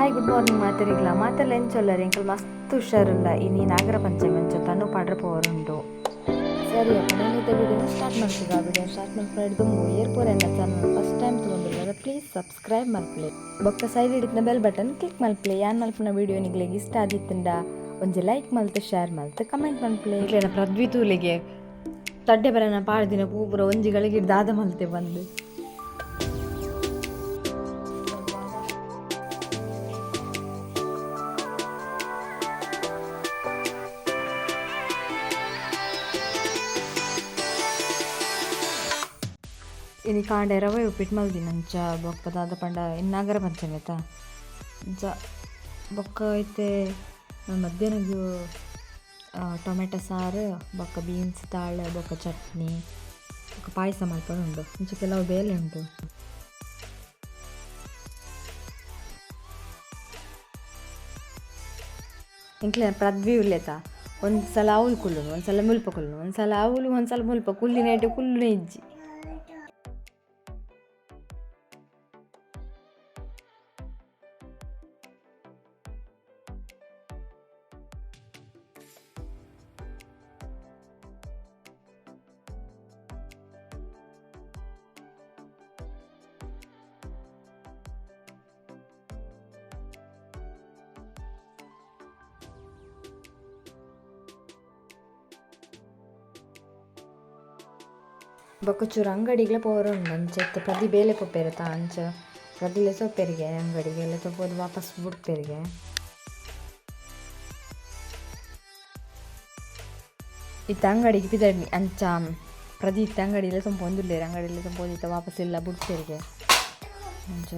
Hi, good morning ಮಾತೆರಿಗ್ಲ. ಮಾತೆಲ್ಲ ಎಂಚೊಲ್ಲರ್? ಎಂಕಲ್ ಮಸ್ತ್ ಹುಷಾರುಲ್ಲ. ಇನಿ ನಾಗರ ಪಂಚಮಿ, ಅಂಚ ತನು ಪಾಡ್ರ ಪೋರುಂಡು. ಸರಿ ಅಪ್ಪ, ನಾನು ವಿಡಿಯೋನ ಸ್ಟಾರ್ಟ್ ಮಾಡ್ತೀವಿ. ಆ ವಿಡಿಯೋ ಸ್ಟಾರ್ಟ್ ಮಾಡ್ಕೊಂಡು ಏರ್ ಪೋರ ಎನ್ನ ಚಾನಲ್ ಫಸ್ಟ್ ಟೈಮ್ ತಗೊಂಡಿಲ್ಲ, ಪ್ಲೀಸ್ ಸಬ್ಸ್ಕ್ರೈಬ್ ಮಲ್ಪಲೆ. ಬೊಕ್ಕ ಸೈಡ್ ಹಿಡಿತನ ಬೆಲ್ ಬಟನ್ ಕ್ಲಿಕ್ ಮಲ್ಪಲೆ. ಯಾನ್ ಮಲ್ಪನ ವಿಡಿಯೋ ನಿಗ್ಲೆಗ್ ಇಷ್ಟ ಆದಿತ್ತಂಡ ಒಂಜಿ ಲೈಕ್ ಮಲ್ತ್, ಶೇರ್ ಮಲ್ತ್, ಕಮೆಂಟ್ ಮಲ್ಪಲೆ. ಇಕ್ಲೆನ ಪ್ರದ್ವಿ ತೂಲೆಗೆ ತಡ್ಡೆ ಬರನ ಪಾಡ್ದಿನ ಪೂ ಪೂರ ಒಂಜಿ ಗಳಿಗೆ ದಾದ ಮಲ್ತೆ ಬಂದು. ಇನಿ ಕಾಂಡೆ ರವೆ ಉಪ್ಪಿಟ್ಟು ಮಲ್ದಿನ. ಅಂಚ ಬೊಕ್ಕ ದಾದ ಪಂಡ ಇನ್ ನಾಗರ ಪಂಚಮಿ ಅತ್ತ, ಅಂಚ ಬೊಕ್ಕ ಇತ್ತೆ ಮಧ್ಯಾಹ್ನಗ್ ಟೊಮೆಟೊ ಸಾರು ಬೊಕ್ಕ ಬೀನ್ಸ್ ತಾಳ್ ಬೊಕ್ಕ ಚಟ್ನಿ ಬೊಕ್ಕ ಪಾಯಸ ಮಲ್ಪೊಡು ಉಂಡು. ಇಂಚ ಕೆಲವು ಬೇಲೆ ಉಂಡು. ಎಂಕ್ಲೆ ಪ್ರದ್ವಿ ಉಲ್ಲೆತ, ಒಂದು ಸಲ ಅವ್ಲು ಕುಲ್ಲುನು, ಒಂದ್ಸಲ ಮುಲ್ಪ ಕುಲ್ಲುನು, ಒಂದ್ಸಲ ಅವ್ಲು, ಒಂದ್ಸಲ ಮುಲ್ಪ ಕುಲ್ಲಿನೈಟ್ ಕುಲ್ಲುನೆ ಇಜ್ಜಿ. ಬೊಕ್ಕ ಚೂರು ಅಂಗಡಿಗ್ಲ ಪೋರ ಉಂಡು. ಅಂಚ ಇತ್ತೆ ಪ್ರತಿ ಬೇಲೆ ಪೋಪೆರ್ ತಾ, ಅಂಚ ಪ್ರತಿಲೆ ಸೊಪ್ಪೆರಿಗೆ ಅಂಗಡಿಗೆ ಎಲ್ಲ ತಗೋದು ವಾಪಸ್ ಬುಡ್ಪೆರಿಗೆ. ಇತ್ತೆ ಅಂಗಡಿಗೆ ಪಿದಡ್ನಿ. ಅಂಚ ಪ್ರತಿ ಇತ್ತೆ ಅಂಗಡಿಲೆ ತುಂಪೊಂದುಲ್ಲೆರ್. ಅಂಗಡಿಲೆ ತುಂಪೊಂದಿತ್ತೆ ವಾಪಸ್ ಇಲ್ಲ ಬುಡ್ಪೆರಿಗೆ. ಅಂಚ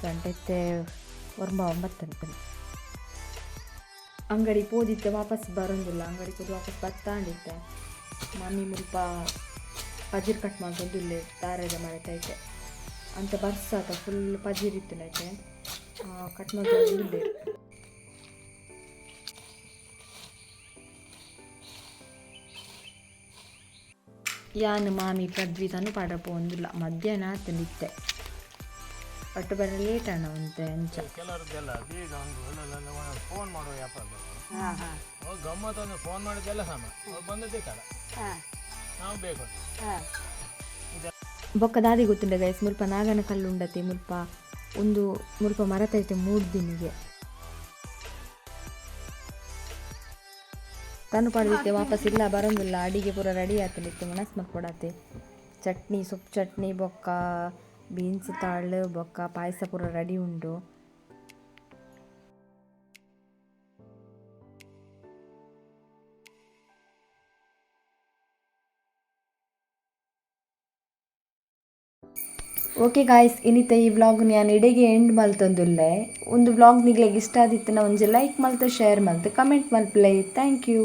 ಗಂಟೆ ಇತ್ತೆ 9:09. ಅಂಗಡಿ ಪೋದಿತ್ತೆ ವಾಪಸ್ ಬರೋಂದಿಲ್ಲ. ಅಂಗಡಿ ಪೋದು ವಾಪಸ್ ಬತ್ತಾಂಡಿತ್ತೆ ಮಮ್ಮಿ ಮುಲ್ಪ ಪಜಿರ್ ಕಟ್ ಮಾಡ್ಕೊಂಡು ತಾರೆದ ಮರತೈತೆ ಅಂತ. ಬರ್ಸಾತ ಫುಲ್ ಪಜಿರ್ ಇತ್ತು ಐತೆ, ಕಟ್ ಮಾಡ್ಕೊಂಡು. ಯಾನ್ ಮಾಮಿ ಪ್ರದ್ವಿ ತನು ಪಾಡ ಪೋಂದುಲ್ಲ. ಮಧ್ಯಾಹ್ನ ಆತಂದಿತ್ತೆ, ಒಟ್ಟು ಬರ ಲೇಟ್ ಅಣ್ಣ ಉಂತೆ ಅಂಚ. ಕೆಲವ್ರದ್ದೆಲ್ಲ ಈಗ ಒಂದು ಫೋನ್ ಮಾಡುವ ವ್ಯಾಪಾರ ಗಮ್ಮತ್ತು ಅಂದ್ರೆ ಫೋನ್ ಮಾಡಿದ್ದೆಲ್ಲ ಸಮ, ಅವ್ರು ಬಂದದ್ದೇ ತಡ, ನಾವು ಬೇಕು. ಬೊಕ್ಕ ದಾದಿ ಗೊತ್ತುಂಡ ಗೈಸ್, ಮುಲ್ಪ ನಾಗನ ಕಲ್ಲು ಉಂಡತೆ ಮುಲ್ಪ. ಒಂದು ಮುಲ್ಪ ಮರತೈತೆ ಮೂರು ದಿನಿಗೆ ತನು ಪಾಡ್ದಿತ್ತೆ ವಾಪಸ್ ಇಲ್ಲ ಬರೋಂದಿಲ್ಲ. ಅಡಿಗೆ ಪೂರ ರೆಡಿ ಆತಂದಿತ್ತು, ಮನಸ್ ಮಲ್ಪೊಡಾತೆ. ಚಟ್ನಿ, ಸೊಪ್ಪು ಚಟ್ನಿ ಬೊಕ್ಕ ಬೀನ್ಸ್ ತಾಳು ಬೊಕ್ಕ ಪಾಯಸ ಪೂರ ರೆಡಿ ಉಂಡು. ಓಕೆ ಗಾಯ್ಸ್, ಇನ್ನಿತ ಈ ವ್ಲಾಗ್ ನಾನು ಇಡೆಗೆ ಎಂಡ್ ಮಲ್ತೊಂದುಲ್ಲೆ. ಒಂದು ವ್ಲಾಗ್ ನಿಗ್ಲೆಗ್ ಇಷ್ಟ ಆದಿತ್ತು ಒಂಜಿ ಲೈಕ್ ಮಲ್ತ್, ಶೇರ್ ಮಲ್ತ್, ಕಮೆಂಟ್ ಮಲ್ಪಲೆ. Thank you.